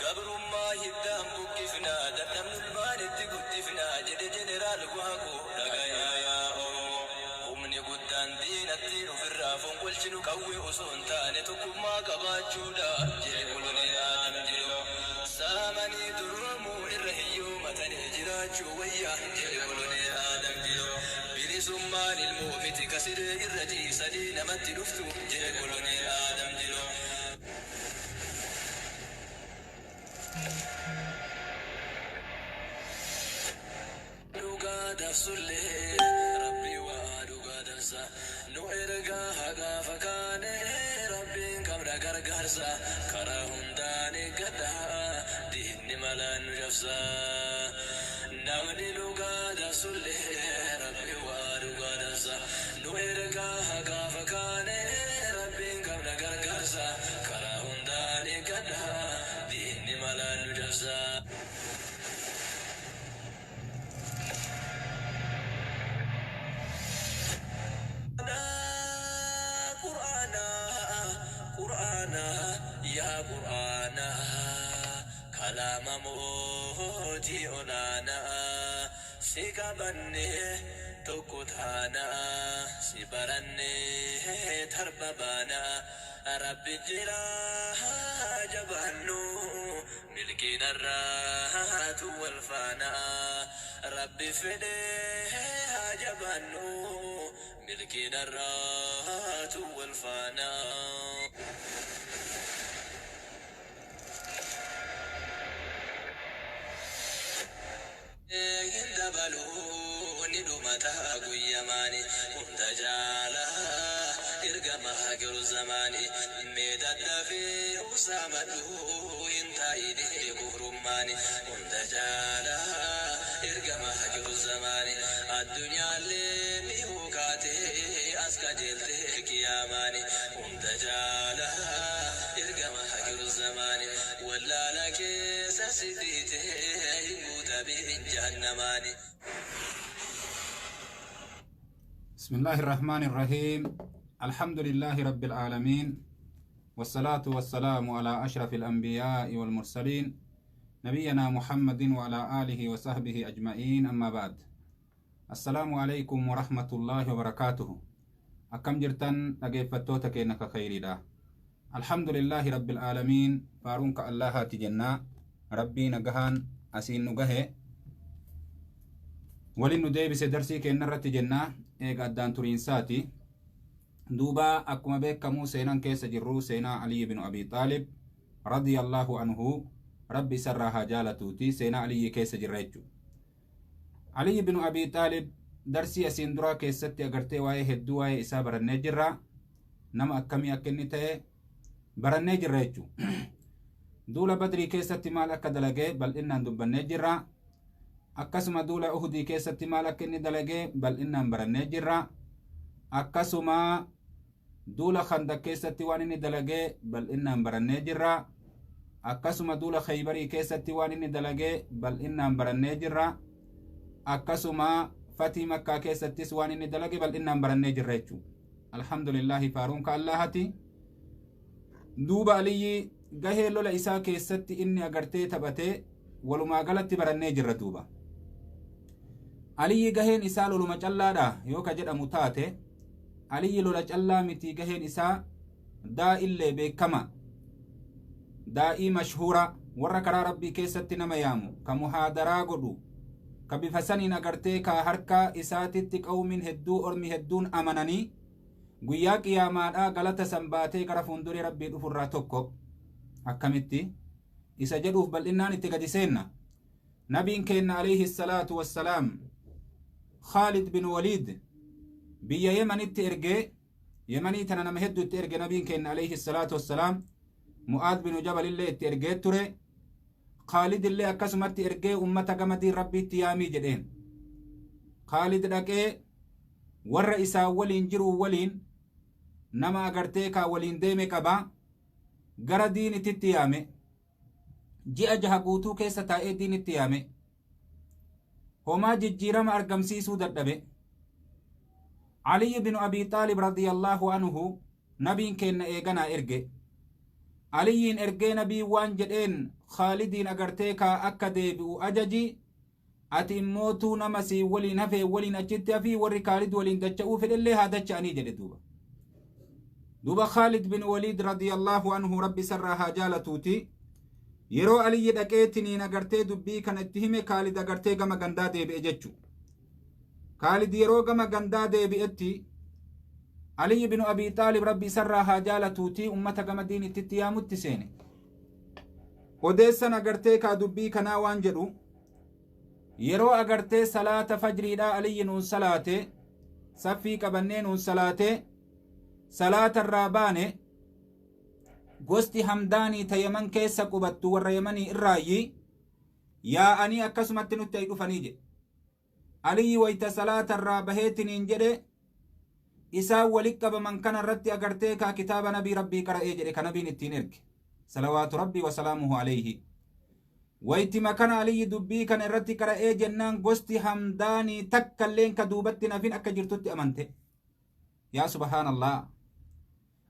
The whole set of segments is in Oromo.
Gabrummaa hiddaan buqqifna, dadhabnu ilmaan itti guddifna jedhe Jeneraal Waaqoo dhagayaa yaa Oromoo. Humni guddaan diinatti ofirraa fonqolchinu qawwee osoo hin taane tokkummaa qabaachuudha jedhe Koloneel Aadam Jiloo. Saamanii duroomuu irra hiyyoomatanii jiraachuu wayya jedhe Koloneel Aadam Jiloo. Bilisummaan ilmoo miti ka siree irra ciisanii namatti dhuftu jedhe Koloneel Aadam Jiloo. Dhugaa dabsullee Rabbi waa dhugaa dabsa Nu ergaa haqaa fakaane Rabbiin qabna gargaarsa Karaa hundaan eeggadhaa Diinni malaan nu cabsa Namni dhugaa dabsullee Rabbi waa dhugaa dabsa Nu ergaa haqaa fakaane Rabbiin qabna gargaarsa Karaa hundaan eeggadhaa Diinni malaan nu cabsa. Qur'aana Qur'aana yaa Qur'aana kalaama mootii olaana si qabanne tokko taana si baranne tarba baana Rabbi jira haa jabaannu Milkiin arraatu wal faana Rabbi fedhe haa jabaannu Milkiin arraatu wal faana. Hin dabalu ni dhumata guyyamaani hunda caala ergama aakiru zamaani mee daddafi usaamadhu hin taa'ini kufrummaani hunda caala ergama aakiru zamaani addunyaallee ni huukaate as qajeelte kiyaamaani hunda caala ergama aakiru zamaani wallaala keessa si dhiite hin guutamin jahannamaani. بسم الله الرحمن الرحيم الحمد لله رب العالمين والصلاة والسلام على أشرف الأنبياء والمرسلين نبينا محمد وعلى آله وصحبه أجمعين أما بعد السلام عليكم ورحمة الله وبركاته أكم جرتن أجيفتوتك إنك خيري دا الحمد لله رب العالمين فارونك الله تجنا ربي نجهان أسين نجهه waliin nu deebise darsii keenya irratti jennaa eega addaan turiinsaati duuba akkuma beekamu seenan keessa jirru seenaa Aliyyi bin Abi Xaalib radiyallahu anhu rabbi isarraa haa jaalatuuti seenaa Aliyyi keessa jirra jechuudha. Aliyyi bin Abi Xaalib darsii asiin duraa keessatti agartee waa'ee hedduu waa'ee isaa barannee jirra nama akkamii akka inni ta'e barannee jirra jechuudha. Duula Badrii keessatti maal akka dalagee bal'innaan dubbannee jirra. Akkasuma duula Uhudii keessatti maal akka inni dalagee bal'innaan barannee jirra. Akkasuma duula Khandaq keessatti waan inni dalagee bal'innaan barannee jirra. Akkasuma duula Khaybarii keessatti waan inni dalagee bal'innaan barannee jirra. Akkasuma Fatii Makkaa keessattis waan inni dalage bal'innaan barannee jirra jechuudha. Alhamdulillahi faaruun ka Allahati. Duuba Aliyyi gahee lola isaa keessatti inni agartee taphatee walumaa galatti barannee jirra duuba. Aliyyi gaheen isaa loluma callaadha yoo ka jedhamu taate Aliyyi lola callaa miti gaheen isaa daa'illee beekama daa'ii mashhuura warra karaa rabbii keessatti nama yaamu ka muhaadaraa godhu ka bifa saniin agartee ka harka isaatitti qawmiin hedduu ormi hedduun amananii guyyaa qiyaamaadhaa galata san baatee gara fuunduree rabbii dhufurraa tokko akkamitti isa jedhuuf bal'innaan itti gadi seenna nabiin keenna alayhi salaatu wassalaam Khaalid bin Waliid biyya Yemanitti ergee Yemanii tana nama hedduu itti erge nabiin keenna alayhi salaatu wassalaam Mu'aad bin Jabal illee itti ergee ture Khaalid illee akkasumatti ergee ummata gama diin rabbiitti yaamii jedheen Khaalid dhaqee warra isaan waliin jiru waliin nama agartee kaa waliin deeme qaba gara diinititti yaame ji'a jaha guutuu keessa taa'ee diinitti yaame homaa jijjiirama argamsiisuu dadhabe Aliyyi bin Abi Xaalib radiyallahu anhu nabiin keenna eeganaa erge. Aliyyiin ergee nabii waan jedheen Khaalidiin agartee kaa akka deebi'u ajaji ati immootuu nama sii waliin hafee waliin achitti hafii warri Khaalid waliin dacha'uu fedhellee haa dacha'anii jedhe duuba. Duuba Khaalid bin Waliid radiyallahu anhu rabbi sarraa haa jaalatuuti yeroo Aliyyi dhaqeetiniin agartee dubbii kana itti hime Khaalid agartee gama gandaa deebi'e jechu. Khaalid yeroo gama gandaa deebi'etti Aliyyi bin Abi Xaalib rabbi isarraa haa jaalatuuti ummata gama diin ittitti yaamutti seene. Odeessan agartee kaa dubbii kanaa waan jedhu yeroo agartee salaata fajriidhaa Aliyyi nuun salaate saffii qabannee nuun salaate salaata irraa baane gosti Hamdaanii ta Yaman keessa qubattu warra Yamanii irraayyi yaa'anii akkasumatti nutti ay dhufanii jedhe. Aliyyi wayta salaata irraa baheetiniin jedhe isaan walit qabaman kana irratti agartee kaa kitaaba nabii rabbii qara'ee jedhe ka nabiin ittiin erge salawaatu rabbii wasalaamuhu alayhi. Waytima kana Aliyyi dubbii kana irratti qara'ee jennaan gosti Hamdaanii takkalleen ka duubatti nafin akka jirtutti amante. Yaa subhaanallah,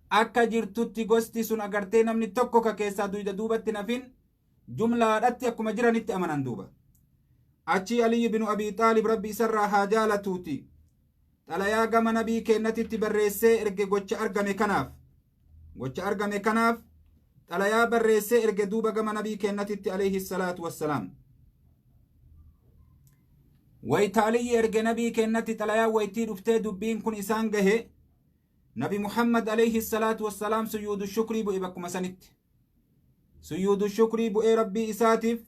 akka jirtutti gosti sun agartee namni tokko ka keessaa duyda duubatti nafin jumlaadhatti akkuma jiranitti amanan duuba. Achii Aliyyi binu Abii Xaalib rabbi isarraa haa jaalatuuti xalayaa gama nabii keennatitti barreessee erge gocha argame kanaaf gocha argame kanaaf xalayaa barreessee erge duuba gama nabii keennatitti alayhi salaatu wassalaam. Wayta Aliyyi erge nabii keennatti xalayaa waytii dhuftee dubbiin kun isaan gahe nabi Muhammad alayhi salaatu wassalaam suyuudu shukrii bu'e bakkuma sanitti. Suyuudu shukrii bu'ee rabbii isaatiif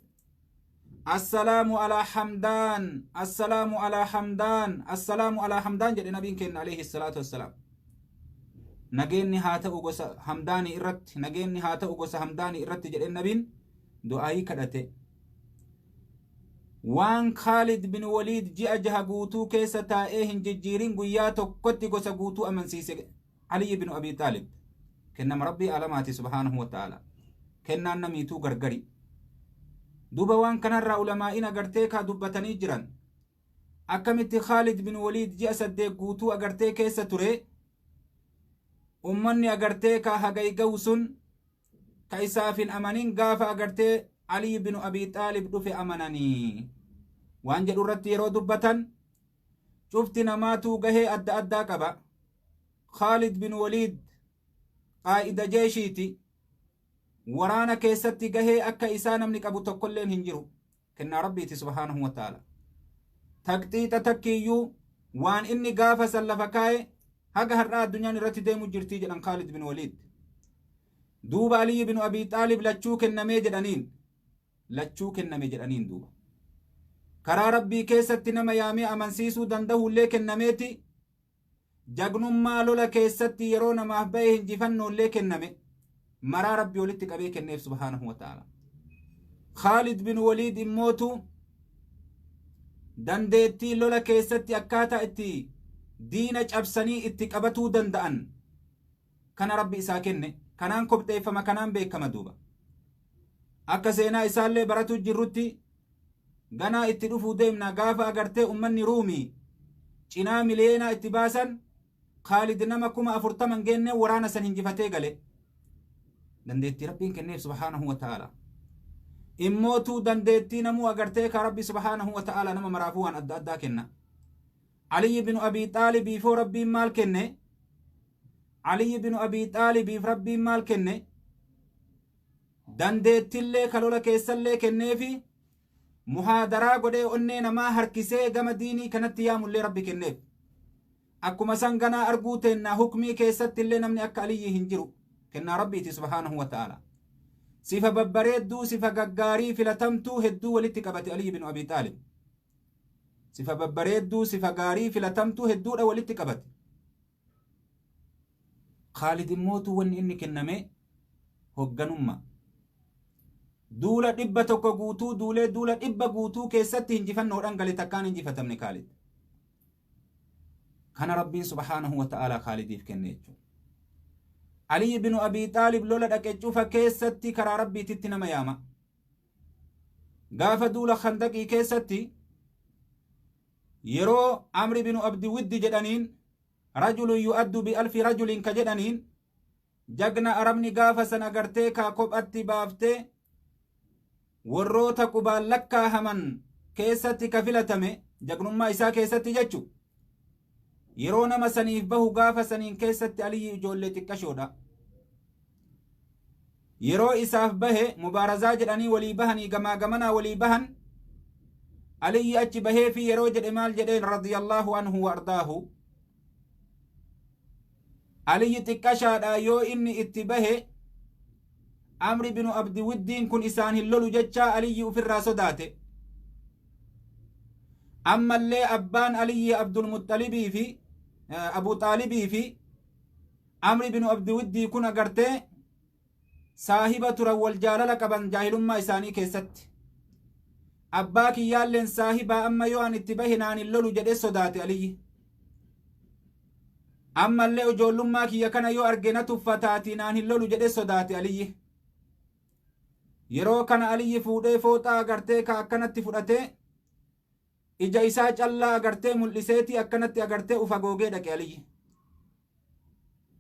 assalaamu alaa Hamdaan, assalaamu alaa Hamdaan, assalaamu alaa Hamdaan jedhe nabiin keenna alayhi salaatu wassalaam. Nageenni haa ta'u gosa Hamdaanii irratti, nageenni haa ta'u gosa Hamdaanii irratti jedhe nabiin du'aayii kadhate. Waan Khaalid bin Waliid ji'a 6 guutuu keessa taa'ee hin jijjiirin guyyaa tokkotti gosa guutuu amansiise Aliyyi bin Abi Xaalib. Kennama rabbii alamaati subhaanahu wa ta'ala. Kennaan namiituu gargari. Duuba waan kanarraa ulamaa'iin agartee kaa dubbatanii jiran. Akkamitti Khaalid bin Waliid ji'a 8 guutuu agartee keessa ture ummanni agartee kaa hagay ga'u sun ka isaaf hin amanin gaafa agartee Aliyyi bin Abi Xaalib dhufe amananii waan jedhu irratti yeroo dubbatan cufti namaatuu gahee adda addaa qaba. Khaalid bin Waliid qaa'ida jeeshiiti. Waraana keessatti gahee akka isaa namni qabu tokkolleen hin jiru. Kennaa rabbiiti subhaanahu wa ta'ala. Taqxiixa takkiiyyuu waan inni gaafa san lafa kaa'e haga har'aa addunyaan irratti deemu jirtii jedhan Khaalid bin Waliid. Duuba Aliyyi bin Abi Xaalib lachuu kennamee jedhaniin. Lachuu kenname jedhaniin duuba. Karaa rabbii keessatti nama yaamee amansiisuu danda'ullee kennameeti. Jagnummaa lola keessatti yeroo namaaf ba'e hinjifannoollee kenname. Maraa rabbii walitti qabee kenneef subhaanahu wa ta'ala. Khaalid bin Waliid immootu dandeettii lola keessatti akkaataa itti diina cabsanii itti qabatuu danda'an kana rabbi isaa kenne. Kanaan kopxeeffama, kanaan beekama duuba. Akka seenaa isaallee baratu jirrutti ganaa itti dhufuu deemna gaafa agartee ummanni Ruumii cinaa miliyeenaa itti baasan Khaalid nama 40,000 geenne waraana san hinjifatee gale. Dandeettii rabbiin kenneef subhaanahu wa ta'ala. Immootuu dandeettii namuu agartee ka rabbi subhaanahu wa ta'ala nama maraafuu waan adda addaa kenna. Aliyyi bin Abi Xaalibiifoo rabbiin maal kenne? Aliyyi bin Abi Xaalibiif rabbiin maal kenne? Dandeettillee ka lola keessallee kenneefi muhaadaraa godhee onnee namaa harkisee gama diinii kanatti yaamullee rabbi kenneef. Akkuma san ganaa arguu teennaa hukmii keessatti illee namni akka Aliyyi hin jiru. Kennaa rabbiiti subhaanahu wa ta'ala. Sifa babbareedduu, sifa gaggaarii filatamtuu hedduu walitti qabate Aliyyi bin Abi Xaalib. Sifa babbareedduu, sifa gaarii filatamtuu hedduudha walitti qabate. Khaalid immootu wanni inni kenname hogganummaa. Duula 100 guutuu duulee duula 100 guutuu keessatti hinjifannoodhaan gale takkaan hinjifatamne Khaalid. Kana rabbiin subhaanahu wa ta'ala Khaalidiif kenne jechuudha. Aliyyi bin Abi Xaalib lola dhaqe cufa keessatti karaa rabbiititti nama yaama. Gaafa duula Khandaqii keessatti yeroo Amri bin Abdi Widdi jedhaniin rajulun yu'addu bi alfi rajulin ka jedhaniin Jagna Arabni gaafa san agartee kaa kophatti baaftee warroota qubaan lakkaahaman keessatti ka filatame jagnummaa isaa keessatti jechu. Yeroo nama saniif bahu gaafa saniin keessatti Aliyyi ijoollee xiqqashoodha. Yeroo isaaf bahe mubaarazaa jedhanii walii bahanii gamaa gamanaa walii bahan. Aliyyi achi bahee fi yeroo jedhe maal jedheen? Radiyallahu anhu wa ardaahu. Aliyyi xiqqashaadha, yoo inni itti bahe Amri binu Abdi Widdiin kun isaan hin lolu jechaa Aliyyi ufirraa sodaate. Ammallee abbaan Aliyyi Abdulmuxalibii fi Abu Xaalibii fi Amri binu Abdi Widdii kun agartee saahiba turan, wal jaalala qaban jaahilummaa isaanii keessatti. Abbaa kiyyaalleen saahibaa, amma yoo an itti bahe naan hin lolu jedhee sodaate Aliyyi. Ammallee ijoollummaa kiyya kana yoo arge na tuffataatii naan hin lolu jedhee sodaate Aliyyi. Yeroo kana Aliyyi fuudhee fooxaa agartee ka akkanatti fudhatee ija isaa callaa agartee mul'iseetii akkanatti agartee uf hagoogee dhaqe Aliyyi.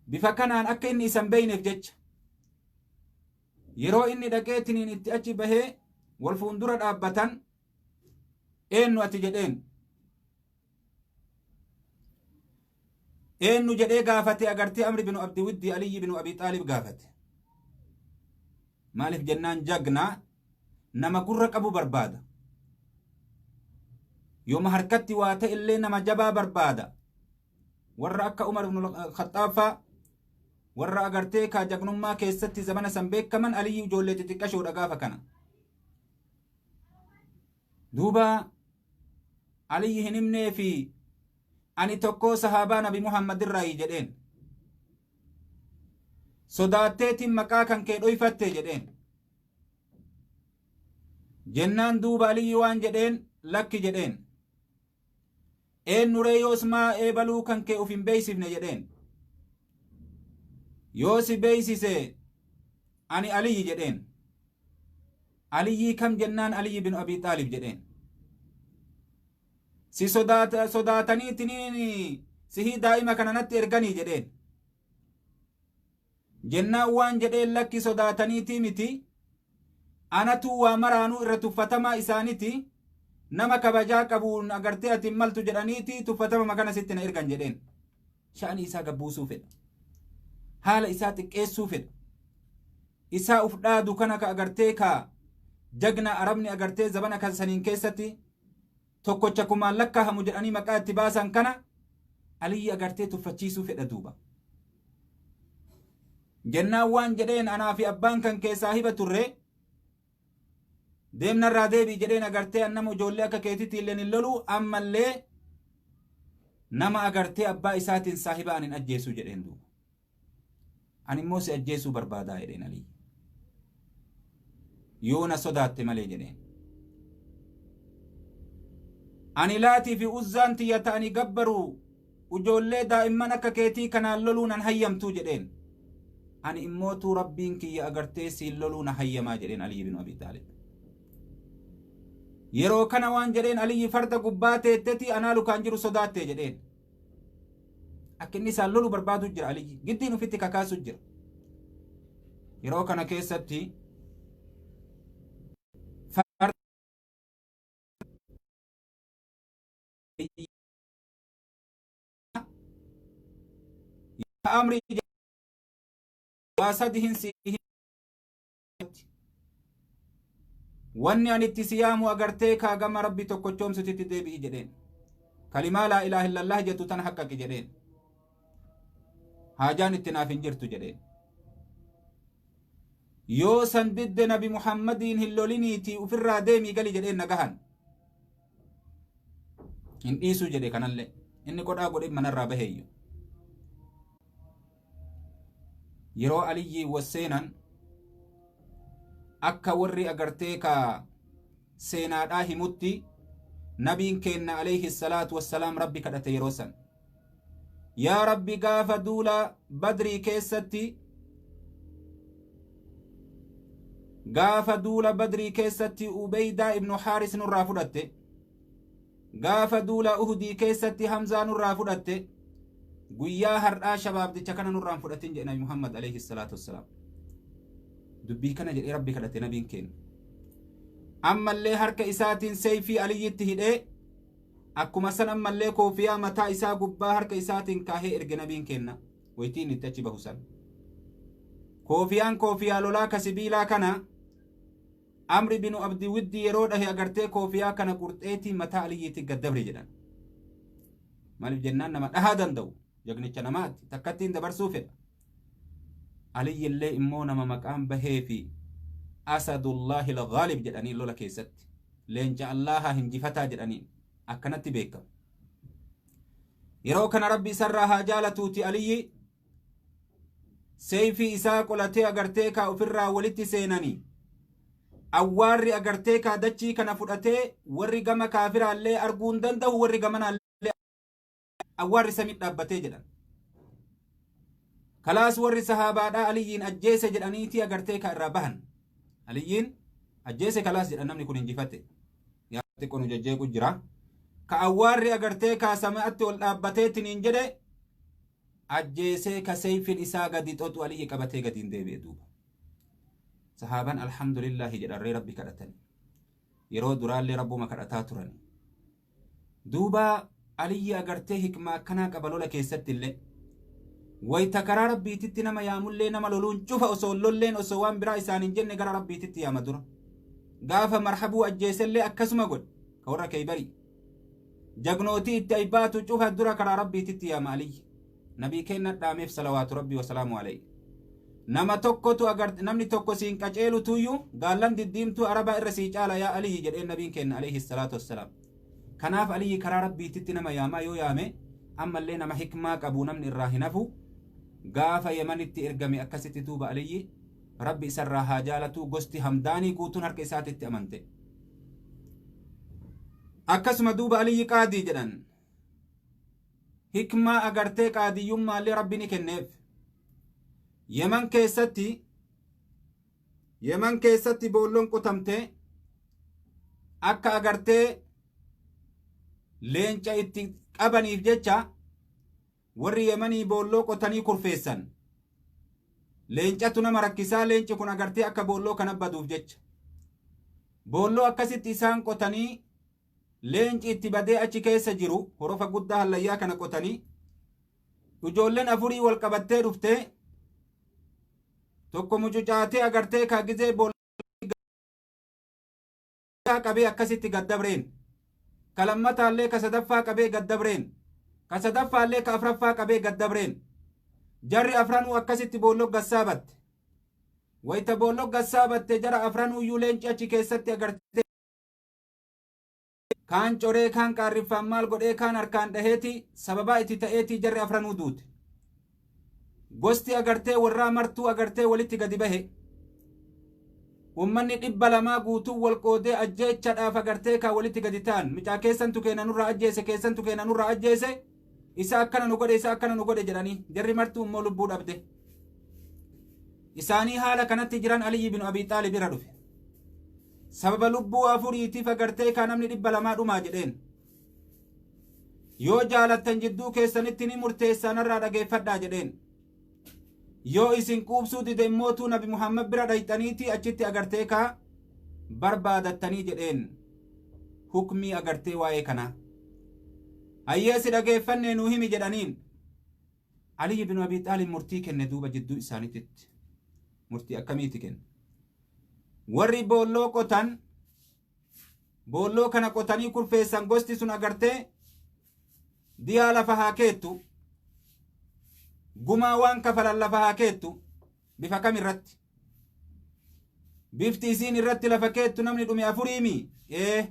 Bifa kanaan akka inni isan beeyneef jecha. Yeroo inni dhaqeetiniin itti achi bahee wal fuuldura dhaabbatan, "Eenyu ati?" jedheen. "Eenyu?" jedhee gaafate agartee Amri binu Abdi Widdii Aliyyi binu Abi Xaalib gaafate. Maaliif jennaan jagna nama gurra qabu barbaada. Yooma harkatti waa ta'e illee nama jabaa barbaada. Warra akka Umar ibn Khattaab faa, warra agartee kaa jagnummaa keessatti zamana san beekaman, Aliyyi ijoollee xixiqqashoodha gaafa kana. Duuba Aliyyi hin himnee fi ani tokkoo sahaabaa Nabi Muhammad irraayi jedheen. "Sodaatteetiin maqaa kan kee dhoyfatte?" jedheen. Jennaan duuba Aliyyi waan jedheen, "Lakki," jedheen. "Eenyuree yoos, maa eebaluu kan kee uf hin beeysifne?" jedheen. "Yoo si beeysise ani Aliyyi," jedheen. "Aliyyii kam?" jennaan, "Aliyyi bin Abi Xaalib," jedheen. "Si sodaataniitiniin sihii daa'ima kana natti erganii?" jedheen. Jennaan waan jedheen, "Lakki, sodaataniitii miti, anatu waa maraanuu irra tuffatamaa isaaniti, nama kabajaa qabuun agartee ati hin maltu jedhaniiti tuffatama makana sitti na ergan," jedheen. Sha'anii isaa gabbuusuu fedha. Haala isaa xiqqeessuu fedha. Isaa uf dhaadu kana ka agartee ka jagna Arabni agartee zabana kan saniin keessatti tokkocha kumaan lakkaahamu jedhanii maqaa itti baasan kana Aliyyi agartee tuffachiisuu fedha duuba. Jennaan waan jedheen, "Anaa fi abbaan kan kee saahiba turre, deemnarraa deebii," jedheen. "Agartee an nama ijoollee akka keetitti illee hin lolu, ammallee nama agartee abbaa isaatiin saahiba an hin ajjeesuu," jedheen duuba. "Ani immoo si ajjeesuu barbaadaa," jedheen Aliyyi. "Yoo na sodaatte malee," jedheen. "Ani Laatii fi Uzzaan tiyya ta'anii gabbaru ijoollee daa'imman akka keetii kanaan loluu nan hayyamtuu," jedheen. "Ani immootuu Rabbiin kiyya agartee siin loluu na hayyamaa," jedheen Aliyyi bin Abi Xaalib. Yeroo kana waan jedheen Aliyyi, "Farda gubbaa teetteti anaa lukaan jiru sodaatte?" jedheen. Akka inni isaan loluu barbaadu jira Aliyyi. Giddiin ufitti kakaasu jira. Yeroo kana keessatti farda amri waa sadi hin si wanni ani itti siyaamu agartee kaa gama Rabbi tokkochoomsutitti deebi'i jedheen. Kalimaa laa ilaaha illallah jettu tan haqqaqi jedheen. Haajaan itti naaf hin jirtu jedheen. Yoo san didde Nabi Muhammadiin hin loliniitii ufirraa deemii gali jedheen nagahan. Hin dhiisuu jedhe kanallee. Inni qodhaa godhe manarraa baheeyyu. Yeroo Aliyyii wasseenan akka warri agartee ka seenaadhaa himutti, nabiin keenna alayhi salaatu wassalaam Rabbi kadhate yeroo san. Yaa Rabbi, gaafa duula Badrii keessatti, gaafa duula Badrii keessatti Ubeydaa ibnu Haaris nurraa fudhatte, gaafa duula Uhudii keessatti Hamzaa nurraa fudhatte. Guyyaa har'aa shabaabdicha kana nurraan fudhatin jedhe Nabi Muhammad alayhi salaatu wassalaam. Dubbii kana jedhee Rabbi kadhate nabiin keenya. Ammallee harka isaatiin seeyfii Aliyyitti hidhee akkuma san ammallee koofiyaa mataa isaa gubbaa harka isaatiin kaahee erge nabiin kenna. Waytiin itti achi bahu san. Koofiyaan koofiyaa lolaa ka sibiilaa kana Amri binu Abdi Widdi yeroo dhahe agartee koofiyaa kana qurxeetii mataa Aliyyiitti gaddabre jedhan. Maaliif jennaan nama dhahaa danda'u jagnicha namaatti takkattiin dabarsuu fedha. Aliyyillee immoo nama maqaan bahee fi Asadullahi al-Ghalib jedhanii lola keessatti leenca Allaha hinjifataa jedhaniin akkanatti beekamu. Yeroo kana Rabbi isarraa haa jaalatuuti Aliyyi seeyfii isaa qolatee agartee kaa ofirraa walitti seenanii awwaarri agartee kaa dachii kana fudhatee warri gama kaafiraallee arguu hin danda'u warri gamanaallee awwaarri samii dhaabbatee jedhan. Kalaas warri sahaabaadhaa Aliyyiin ajjeese jedhaniitii agartee kaa irraa bahan. Aliyyiin ajjeese kalaas jedhan namni kun injifate. Yaa xiqqoo nu jejjeequ jira. Ka awwaarri agartee kaa samaatti ol dhaabbateetiniin jedhe ajjeesee ka seeyfin isaa gadi xoxu Aliyyi qabatee gadi hin deebi'e duuba. Sahaabaan alhamdulillahi jedharree Rabbi kadhatan. Yeroo duraallee Rabbuma kadhataa turan. Duuba Aliyyi agartee hikmaa akkanaa qaba lola keessatti illee. Wayta karaa Rabbiititti nama yaamullee nama loluun cufa osoo lolleen osoo waan biraa isaan hin jenne gara Rabbiititti yaama dura. Gaafa marhabuu ajjeesellee akkasuma godhe ka warra Keeybarii. Jagnootii itti aybaatu cufa dura karaa Rabbiititti yaama Aliyyi. Nabii kenna dhaameef salawaatu Rabbii wasalaamu alayhi. Nama tokkotu agart namni tokko siin qaceelu tuyyuu gaallan diddiimtuu Arabaa irra sii caala yaa Aliyyi jedheen nabiin kenna alayhi salaatu wassalaam. Kanaaf Aliyyi karaa Rabbiititti nama yaamaa yoo yaame ammallee nama hikmaa qabu namni irraa hin hafu. Gaafa Yemanitti ergame akkasitti tuuba Aliyyi Rabbi isarraa haa jaalatu gosti Hamdaanii guutuun harka isaatitti amante. Akkasuma duuba Aliyyi qaadii jedhan. Hikmaa agartee qaadiyyummaallee Rabbi ni kenneef. Yeman keessatti boolloon qotamte akka agartee leenca itti qabaniif jecha warri Yemanii boolloo qotanii kurfeessan. Leencatu nama rakkisaa leenci kun agartee akka boolloo kana baduuf jecha. Boolloo akkasitti isaan qotanii leenci itti badee achi keessa jiru horofa guddaa hallayyaa kana qotanii ijoolleen afurii wal qabattee dhuftee tokko mucucaatee agartee kaa gizee boolloo qabee akkasitti gaddabreen. Ka lammataallee ka sadaffaa qabee gaddabreen. Ka sadaffaallee ka afraffaa qabee gaddabreen. Jarri afranuu akkasitti boolloo gassaabatte. Wayita boolloo gassaabatte jara afranuuyyuu leenci achi keessatti agartee kaan coree kaan qaarriffaan maal godhee kaan harkaan dhaheeti sababaa itti ta'eetii jarri afranuu duute. Gosti agartee warraa martuu agartee walitti gadi bahe. Ummanni 200 guutuu wal qoodee ajjeechadhaaf agartee kaa walitti gadi ta'an. Micaa keessantu keenya nurraa ajjeese keessantu keenya nurraa ajjeese isa akkana nu godhe isa akkana nu godhe jedhanii jarri martuu immoo lubbuu dhabde. Isaanii haala kanatti jiran Aliyyi bin Abii Xaalib irra dhufe. Sababa lubbuu afuriitiif agartee kaa namni 200 dhumaa jedheen. Yoo jaalattan jidduu keessanitti ni murteessaa narraa dhageeffadhaa jedheen. Yoo isin quubsuu dide immootuu Nabi Muhammad bira dhayxaniitii achitti agartee kaa barbaadattanii jedheen. Hukmii agartee waa'ee kanaa. Hayyee si dhageeffannee nuu himi jedhaniin. Aliyyi bin Abii Xaalib murtii kenne duuba jidduu isaaniititti. Murtii akkamiiti kenne? Warri boolloo qotan boolloo kana qotanii kurfeessan gosti sun agartee diyaa lafa haa keettu gumaa waan kafalan lafa haa keettu bifa kam irratti bifti isiin irratti lafa keettu namni dhume afuriimi ee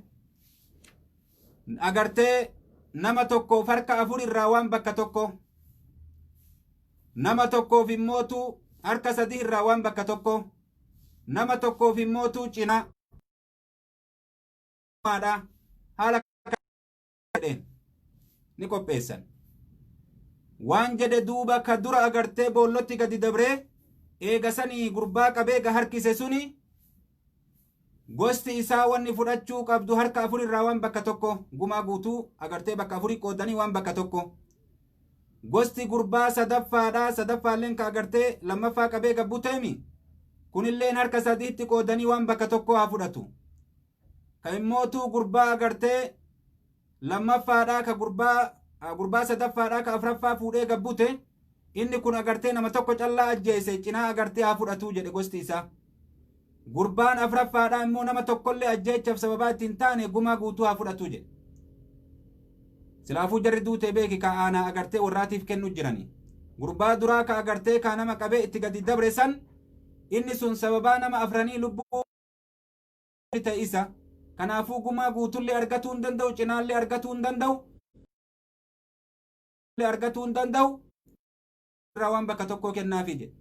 agartee nama tokkoof harka afur irraa waan bakka tokko nama tokkoof immootu harka sadi irraa waan bakka tokko nama tokkoof immootu cina haala jedheen ni qopheessan. Waan jedhe duuba ka dura agartee boollotti gadi dabree eega sanii gurbaa qabee ga harkise suni gosti isaa wanni fudhachuu qabdu harka afur irraa waan bakka tokko gumaa guutuu agartee bakka afurii qoodanii waan bakka tokko. Gosti gurbaa sadaffaadha sadaffaalleen ka agartee lammaffaa qabee gabbuteemi kunilleen harka sadiitti qoodanii waan bakka tokko haa fudhatu. Ka immootuu gurbaa agartee lammaffaadha ka gurbaa sadaffaadha ka afraffaa fuudhee gabbute inni kun agartee nama tokko callaa ajjeese cinaa agartee haa fudhatu jedhe gosti isaa. Gurbaan afraffaadha immoo nama tokkollee ajjeechaaf sababaa ittiin taane gumaa guutuu haa fudhatu jedhe. Silaafuu jarri duutee beeki ka aanaa agartee warraatiif kennu jirani. Gurbaa duraa ka agartee ka nama qabee itti gadi dabre san inni sun sababaa nama afranii lubbuu ta'e isa. Kanaafuu gumaa guutullee argatuu hin danda'u, cinaallee argatuu hin danda'u, argatuu hin danda'u. Irraa waan bakka tokkoo kennaafi jedhe.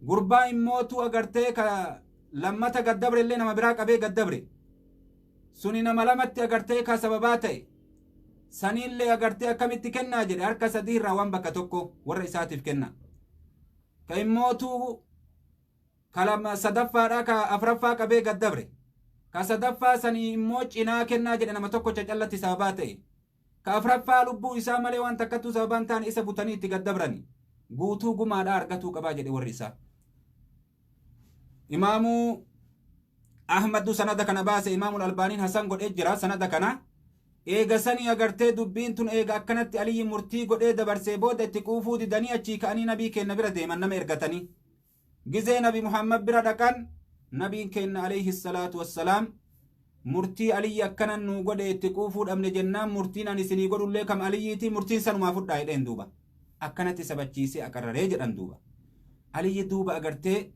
Gurbaa immootuu agartee ka lammata gaddabre illee nama biraa qabee gaddabre. Suni nama lamatti agartee ka sababaa ta'e. Saniillee agartee akkamitti kennaa jedhe harka sadii irraa waan bakka tokko warra isaatiif kenna. Ka immootuu ka lama sadaffaadhaa ka afraffaa qabee gaddabre. Ka sadaffaa sanii immoo cinaa kennaa jedhe nama tokko cacallatti sababaa ta'e. Ka afraffaa lubbuu isaa malee waan takkattuu sababaa hin taane isa butanii itti gaddabrani. Guutuu gumaadhaa argatuu qabaa jedhe warri isaa. Imaamuu Ahmadu sanada kana baase Imaamul Albaaniin Hasan godhee jira sanada kana. Eega sanii agartee dubbiin tun eega akkanatti Aliyyi murtii godhee dabarsee booda itti quufuu didanii achii ka'anii nabii keenna bira deeman nama ergatanii. Gizee nabi Muhammad bira dhaqan nabiin keenna alayhi salaatu wassalaam murtii Aliyyi akkanan nuu godhe itti quufuu dhabne jennaan murtiin ani isinii godhullee kam Aliyyiiti murtiin sanumaa fudhaa jedheen duuba. Akkanatti sabachiisee aqarraree jedhan duuba. Aliyyi duuba agartee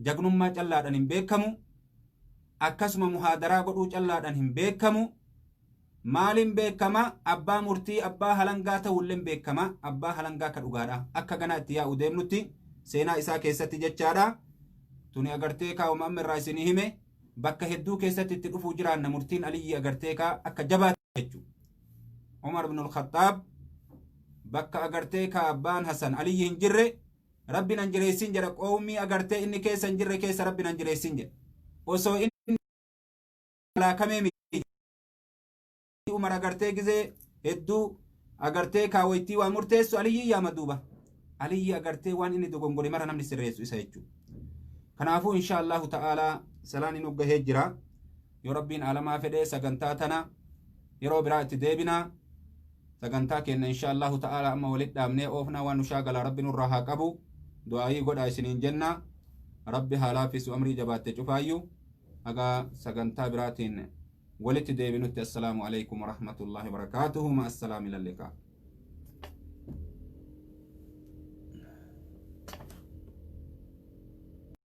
jagnummaa callaadhaan hin beekamu. Akkasuma muhaadaraa godhuu callaadhaan hin beekamu. Maaliin beekama? Abbaa murtii abbaa halangaa ta'ullee beekama. Abbaa halangaa ka dhugaadha. Akka ganaa itti yaa'u deemnutti seenaa isaa keessatti jechaadha. Tuni agartee kaa'uma amma irraa isinii hime bakka hedduu keessatti itti dhufuu jiraanna murtiin Aliyyi agartee kaa akka jabaatti jechuudha. Umar ibn al-Khattaab bakka agartee kaa abbaan Hasan Aliyyi hin jirre rabbi nan jireessin jedha qoomii agartee inni keessa hin jirre keessa rabbi nan jireessin jedha. Osoo inni laakamee miti Umar agartee gizee hedduu agartee kaawwaytii waa murteessu Aliyyi yaama duuba. Aliyyi agartee waan inni dogongore mara namni sirreessu isa jechuudha. Kanaafuu insha Allahu ta'aalaa salaanni nu gahee jira. Yoo rabbiin alamaa fedhee sagantaa tana yeroo biraa itti deebina. Sagantaa keenya insha Allahu ta'aalaa amma walitti dhaabnee oofnaa waan nu shaagalaa rabbi nurraa haa qabu. Du'aayii godhaa isiniin jenna. Rabbi haa laaffisu amrii jabaatte cufaayyuu. Hagaa sagantaa biraatiin walitti deebinutti assalaamu alaikum warahmatullahi wabarakaatuhu ma assalaami lalliqaa.